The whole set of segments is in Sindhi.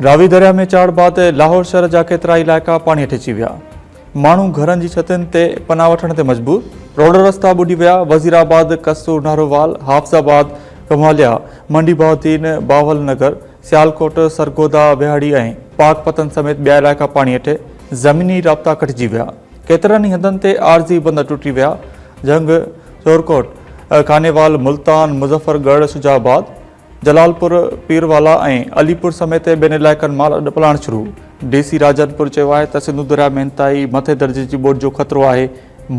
راوي درياء ۾ چاڙهه بعد لاهور شهر جا ڪيترائي علائقا پاڻي هيٺ اچي ويا. ماڻهو گهرن جي ڇتين تي پناهه وٺڻ تي مجبور، روڊ رستا ٻڏي ويا، وزير آباد، قصور نارووال، حافظ آباد، ڪماليا، منڊي بهاؤالدين، باول نگر، سيالڪوٽ، سرگوڌا، وهاڙي ۽ پاڪ پتن سميت ٻيا علائقا پاڻي هيٺ، زميني رابطا ڪٽجي ويا، ڪيترن ئي هنڌن تي عارضي بند ٽٽي ويا، جهنگ، شورڪوٽ، خانيوال، ملتان، مظفر ڳڙهه، شجاع آباد، جلالپور، پيروالا ۽ علي پور سميت ٻين علائقن مان لڏپلاڻ شروع، ڊي سي راجنپور چيو آهي ته سنڌو درياء ۾ انتهائي مٿي درجي جي ٻوڏ جو خطرو آهي،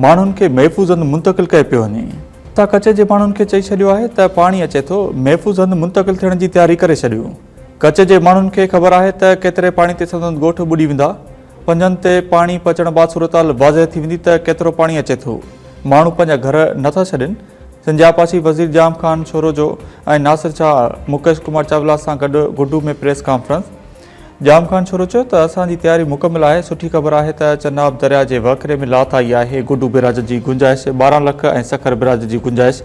ماڻهن کي محفوظ هنڌ منتقل ڪيو پيو وڃي. اسان ڪچي جي ماڻهن کي چئي ڇڏيو آهي ته پاڻي اچي ٿو، محفوظ هنڌ منتقل ٿيڻ جي تياري ڪري ڇڏيو. ڪچي جي ماڻهن کي خبر آهي ته ڪيتري پاڻي تي سندن ڳوٺ ٻڏي ويندا، پنجن تي پاڻي پهچڻ بعد صورتحال واضح ٿي ويندي ته ڪيترو پاڻي اچي ٿو. ماڻهو پنهنجا گهر نٿا ڇڏين. سنجاپاسي وزير ڄام خان شوروجو ۽ ناصر شاهه مڪيش ڪمار چاولا سان گڏ گڊو ۾ پريس ڪانفرنس. ڄام خان شورو چيو ته اسان جي تياري مڪمل آهي، سٺي خبر آهي ته چناب درياء جي وهڪري ۾ لاٿ آئي آهي، گڊو بيراج جي گنجائش 12 لک ۽ سکر بيراج جي گنجائش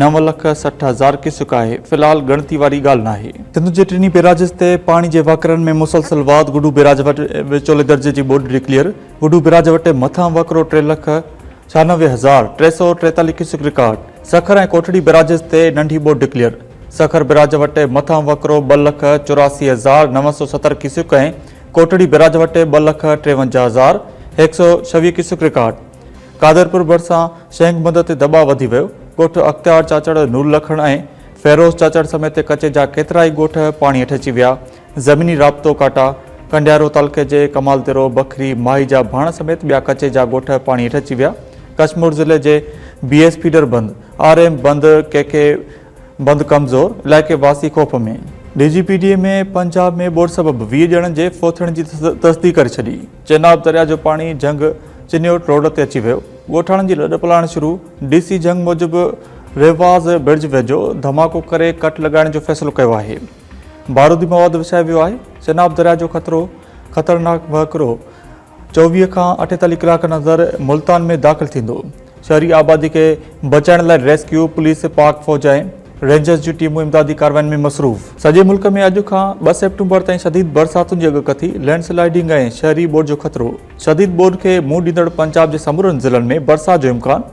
نو لک 60 هزار ڪيوسڪ آهي، في الحال ڳڻتي واري ڳالهه ناهي. سنڌ جي ٽنهي بيراجز تي پاڻي جي وهڪرن ۾ مسلسل واڌ، گڊو بيراج وٽ وچولي درجي جي ٻوڏ ڊڪليئر، گڊو بيراج وٽ مٿان وهڪرو ٽي لک 96 هزار 343 cusecs record, Sukkur ۽ Kotri barrages تي ننڍي ٻوڏ ڊڪليئر، سکر بيراج وٽ مٿان وهڪرو ٻه لک 84 هزار 970 ڪيوسڪ ۽ ڪوٽڙي بيراج وٽ ٻه لک 53 هزار 126 ڪيوسڪ رڪارڊ. قادرپور ڀرسان شينگ بند تي دٻاء وڌي ويو، ڳوٺ اختيار چاچڙ، نور لکڻ ۽ فيروز چاچڙ سميت ڪچي جا ڪيترائي ڳوٺ پاڻي هيٺ اچي ويا، زميني رابطو ڪاٽا، ڪنڊيارو تعلقي جي ڪمالديرو، بکري، ماهي جا ڀاڻ سميت ٻيا ڪچي جا ڳوٺ پاڻي هيٺ اچي ويا، ڪشمور ضلعي جي بي ايس فيڊر بند، آر ايم بند، ڪي ڪي بند ڪمزور، علائقي واسي خوف ۾. D G P D M A Punjab ۾ ٻوڏ سبب 20 ڄڻن جي فوت ٿيڻ جي تصديق ڪري ڇڏي. چناب درياء جو پاڻي جهنگ چنيوٽ روڊ تي اچي ويو، ڳوٺاڻن جي لڏپلاڻ شروع، ڊي سي جهنگ موجب ريواز برج ويجهو ڌماڪو ڪري ڪٽ لڳائڻ جو فيصلو ڪيو آهي، بارودي مواد وڇايو ويو آهي، چناب درياء جو خطرو خطرناڪ وهڪرو 24 کان 48 ڪلاڪن اندر ملتان ۾ داخل ٿيندو، شهري آبادي کي بچائڻ لاء ريسڪيو، پوليس، پاڪ فوج ۽ رينجرز جون ٽيمون امدادي ڪاررواين ۾ مصروف. سڄي ملڪ ۾ اڄ کان 2 سيپٽمبر تائين شديد برساتن جي اڳڪٿي، لينڊ سلائيڊنگ ۽ شهري ٻوڏ جو خطرو، شديد ٻوڏ کي منهن ڏيندڙ پنجاب جي سمورن ضلعن ۾ برسات جو امڪان،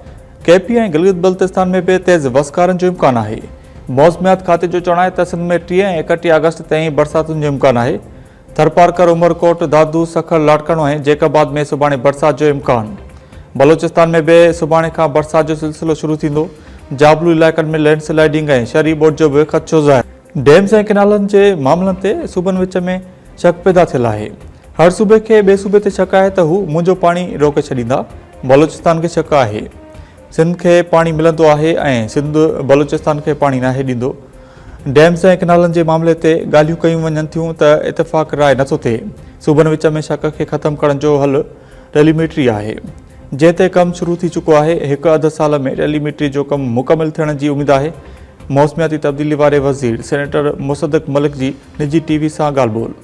ڪي پي ۽ گلگت بلتستان ۾ به تيز وسڪارن جو امڪان آهي. موسميات کاتي جو چوڻ آهي ته سنڌ ۾ 30 ۽ 31 آگسٽ تائين برساتن جو امڪان آهي. ٿرپارڪر، عمرڪوٽ، دادو، سکر، لاڙڪاڻو ۽ جيڪب آباد ۾ سڀاڻي برسات جو امڪان. بلوچستان ۾ به سڀاڻي کان برسات جو سلسلو شروع ٿيندو. جابلو علائقن ۾ لينڊ سلائيڊنگ ۽ شهري ٻوڏ جو به خدشو ظاهر. ڊيمز ۽ ڪئنالن جي معاملن تي صوبن وچ ۾ شڪ پيدا ٿيل آهي. هر صوبي کي ٻئي صوبي تي شڪ آهي ته هو منهنجو پاڻي روڪي ڇڏيندا. بلوچستان کي شڪ آهي. سنڌ کي پاڻي ملندو آهي ۽ سنڌ بلوچستان کي پاڻي ناهي ڏيندو. ڊيمز ۽ ڪئنالن جي معاملي تي ڳالهيون ڪيون وڃن ٿيون ته اتفاق راء نٿو ٿئي. صوبن وچ ۾ شڪ کي ختم ڪرڻ جو حل ٽيليميٽري آهي. جنهن تي ڪم شروع ٿي چڪو آهي. هڪ اڌ سال ۾ ٽيليميٽري جو ڪم مڪمل ٿيڻ جي اميد آهي. موسمياتي تبديلي واري وزير سينيٽر مصدق ملڪ جي نجي ٽي وي سان ڳالهه ٻولهه.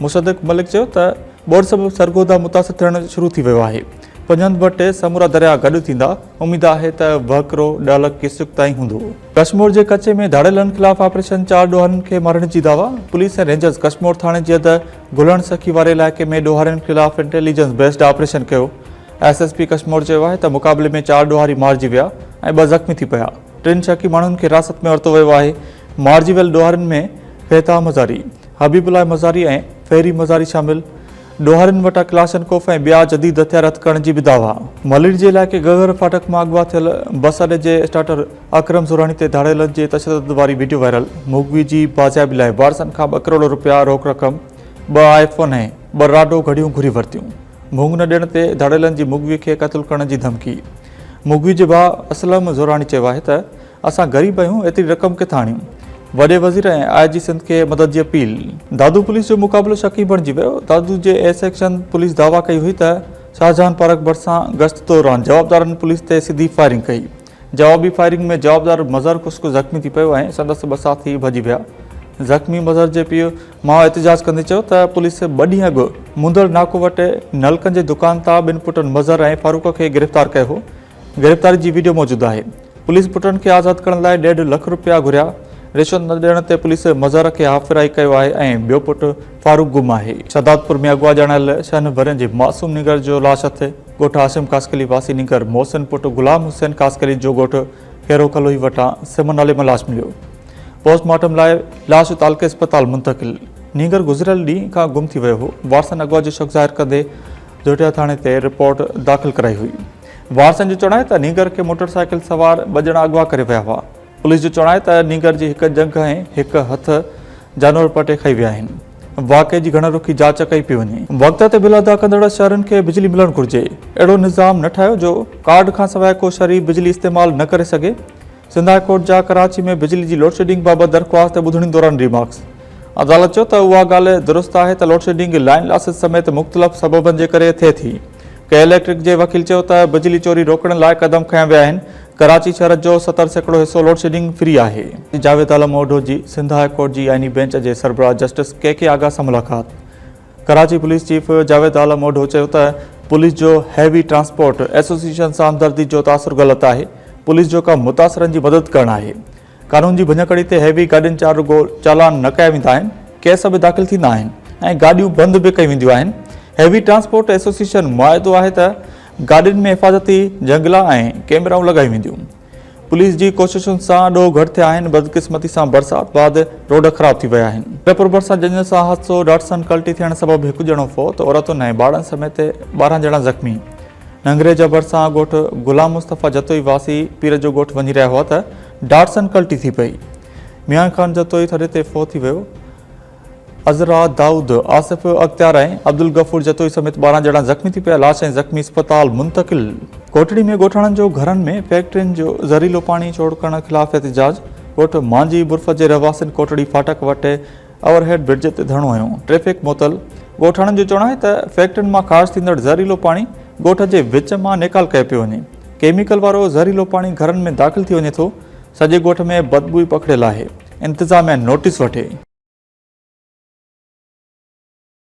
مصدق ملڪ چيو ته ٻوڏ سبب سرگوڌا متاثر ٿيڻ شروع ٿي ويو آهي. پنجند وٽ سمورا درياء گڏ ٿيندا، اميد آهي ته وهڪرو 10 لک ڪيوسڪ تائين هوندو. ڪشمور جي ڪچي ۾ ڌاڙيلن خلاف آپريشن، چار ڏوهارين کي مارڻ جي دعويٰ، پوليس ۽ رينجرز ڪشمور ٿاڻي جي حد گلڻ سخي واري علائقي ۾ ڏوهارين خلاف انٽيليجنس بيسڊ آپريشن ڪيو. ايس ايس پي ڪشمور چيو آهي ته مقابلي ۾ چار ڏوهاري مارجي ويا ۽ ٻه زخمي ٿي پيا، ٽن شڪي ماڻهن کي حراست ۾ ورتو ويو آهي، مارجي ويل ڏوهارين ۾ فيتاح مزاري، حبيب الله مزاري ۽ فهري مزاري شامل، ڏوهارين وٽان ڪلاشنڪوف ۽ ٻيا جديد هٿيار هٿ ڪرڻ جي به دعويٰ. ملير جي علائقي گهگهر ڦاٽڪ مان اغوا ٿيل بس اڏي جي اسٽارٽر اڪرم زوراڻي تي ڌاڙيلن جي تشدد واري وڊيو وائرل، مغوي جي بازيابي لاء وارثن کان ٻه ڪروڙ رپيا روڪ رقم، ٻه آء فون ۽ ٻه راڊو گهڙيون گهري ورتيون، ڀونگ نه ڏيڻ تي ڌاڙيلن جي مغوي کي قتل ڪرڻ جي ڌمڪي. مغوي جي ڀاء اسلم زوراڻي چيو آهي ته اسان غريب آهيون ايتري رقم ڪٿان آڻيون؟ وڏي وزير ۽ آء جي سنڌ کي مدد جي اپيل. دادو پوليس جو مقابلو شڪي بڻجي ويو، دادو جي اي سيڪشن پوليس دعويٰ ڪئي هئي ته شاهجهان پارڪ ڀرسان گشت دوران جوابدارن پوليس تي سڌي فائرنگ ڪئي، جوابي فائرنگ ۾ جوابدار مظهر خشڪ زخمي ٿي پيو ۽ سندس ٻه ساٿي ڀڄي ويا. زخمي مظهر جي پيء ماء احتجاج ڪندي چيو ته پوليس ٻه ڏينهن اڳ موندڙ ناڪو وٽ نلڪن جي دڪان تان ٻن پٽن مظهر ۽ فاروق کي گرفتار ڪيو هو، گرفتاري جي وڊيو موجود آهي. پوليس پٽن کي آزاد ڪرڻ لاء ڏيڍ لک رپيا گهريا. رشوت نه ڏيڻ تي پوليس مظهر کي هاف فرائي ڪيو آهي ۽ ٻيو پٽ فاروق گم آهي. شهدادپور ۾ اغوا ڄاڻايل ڇهن ورهين جي معصوم نينگر جو لاش هٿ، ڳوٺ هاشم خاصخيلي واسي نينگر محسن پٽ غلام حسين خاصخيلي جو ڳوٺ خيرو ڪلوئي وٽان سم نالي مان لاش مليو، پوسٽ مارٽم لاء لاش تعلقي اسپتال منتقل. نينگر گذريل ڏينهن کان گم ٿي ويو هو، وارثن اغوا جو شڪ ظاهر ڪندي جوٽيا ٿاڻي تي رپورٽ داخل ڪرائي هئي. وارثن جو چوڻ آهي ته نينگر کي موٽر سائيڪل سوار ٻه ڄڻا اغوا ڪري ويا هئا. پوليس جو چوڻ آهي ته نينگر جي هڪ ڄنگهه ۽ هڪ هٿ جانور پٽي کائي ويا آهن. واقعي جي گهڻ رخي جاچ ڪئي پئي وڃي. وقت تي بل ادا ڪندڙ شهرين کي بجلي ملڻ گهرجي، اهڙو نظام نه ٺاهيو جو ڪارڊ کانسواء ڪو شهري بجلي استعمال نه ڪري سگهي، سنڌ هاء ڪورٽ جا ڪراچي ۾ بجلي جي لوڊشيڊنگ بابت درخواست تي ٻڌڻي دوران ريمارڪس. عدالت چيو ته اها ڳالهه درست آهي ته لوڊشيڊنگ لائين لاسز سميت مختلف سببن جي ڪري ٿئي ٿي. ڪي اليڪٽرڪ جي وڪيل چيو ته بجلي چوري روڪڻ لاء قدم کنيا ويا آهن، ڪراچي شهر جو 70% حصو لوڊشيڊنگ فري آهي. جاويد عالم اوڍو جي سنڌ هاء ڪورٽ جي آئيني بئنچ جي سربراهه جسٽس ڪي ڪي آغا سان ملاقات. ڪراچي پوليس چيف جاويد عالم اوڍو چيو ته پوليس جو هيوي ٽرانسپورٽ ايسوسيئيشن سان همدردي جو تاثر غلط آهي، پوليس جو ڪم متاثرن جي مدد ڪرڻ آهي، قانون جي ڀڃڪڙي تي هيوي گاڏين جا رڳو چالان نه ڪيا ويندا آهن، ڪيس به داخل ٿيندا آهن ۽ گاڏيون بند به ڪيون وينديون آهن، هيوي ٽرانسپورٽ ايسوسيئيشن معاهدو آهي ته گاڏين ۾ حفاظتي جهنگلا ۽ ڪئميرائون لڳايون وينديون. پوليس جي ڪوششن سان ڏوهه گهٽ ٿيا آهن، بدقسمتي سان برسات بعد روڊ خراب ٿي ويا آهن. ميرپور ڀرسان ڄڃ سان حادثو، ڊاٽسن ڪلٽي ٿيڻ سبب هڪ ڄڻو فوت، عورتن ۽ ٻارڙن سميت 12 ڄڻا زخمي. ننگري جا ڀرسان ڳوٺ غلام مصطفيٰ جتوئي واسي پير جو ڳوٺ وڃي رهيا هئا ته ڊاٽسن ڪلٽي ٿي پئي. ميان خان جتوئي ٿڏي تي فوت ٿي ويو. عذرا دائود، آصف اختيار ۽ عبدالغفور جتوئي سميت 12 ڄڻا زخمي ٿي پيا، لاش ۽ زخمي اسپتال منتقل. ڪوٽڙي ۾ ڳوٺاڻن جو گهرن ۾ فيڪٽرين جو زهريلو پاڻي ڇوڙ ڪرڻ خلاف احتجاج، ڳوٺ مانجهي برفت جي رهواسين ڪوٽڙي ڦاٽڪ وٽ اوور هيڊ برج تي ڌرڻو هنيو، ٽريفڪ معطل، ڳوٺاڻن جو چوڻ آهي ته فيڪٽرين مان خارج ٿيندڙ زهريلو پاڻي ڳوٺ جي وچ مان نيڪال ڪيو پيو وڃي، ڪيميڪل وارو زهريلو پاڻي گهرن ۾ داخل ٿي وڃي ٿو، سڄي ڳوٺ ۾ بدبوء پکڙيل آهي، انتظاميا نوٽيس وٺي.